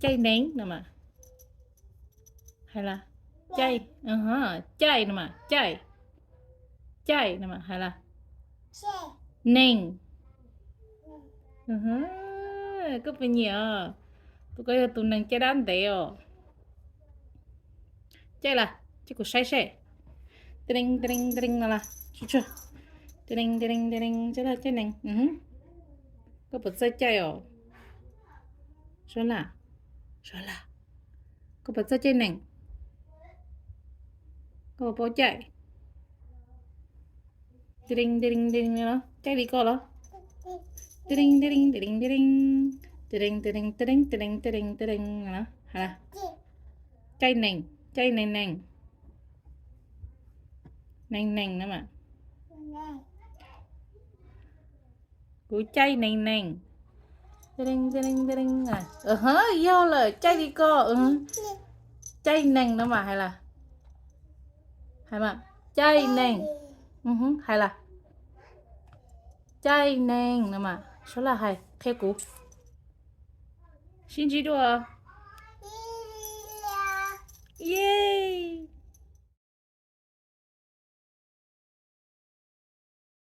Caij nees no mas. Hais las? Caij. Caij no mas, caij. Caij no mas hais las? Nees. Koj puas nyiam os? Tus koj yog tus nees caij dab ntev os. Caij las? Caij kuv saib seb. Tring tring tring no las? Tring tring tring, caij nees. Koj puas txawj caij os? Suab Laj, Suab Laj, koj puas txawj caij nees? Koj puas paub caij? Tring tring tring, caij li koj los? Tring tring tring tring, tring tring tring tring tring tring. Caij nees, caij nees nees. Nees nees no mas. Kuv caij nees nees. Yog lawm, caij li koj. Caij nees no mas hais las? Hais mas, caij nees. Hais las? Caij nees no mas. Suab Laj hais qhia kuv. Sib ntsib dua.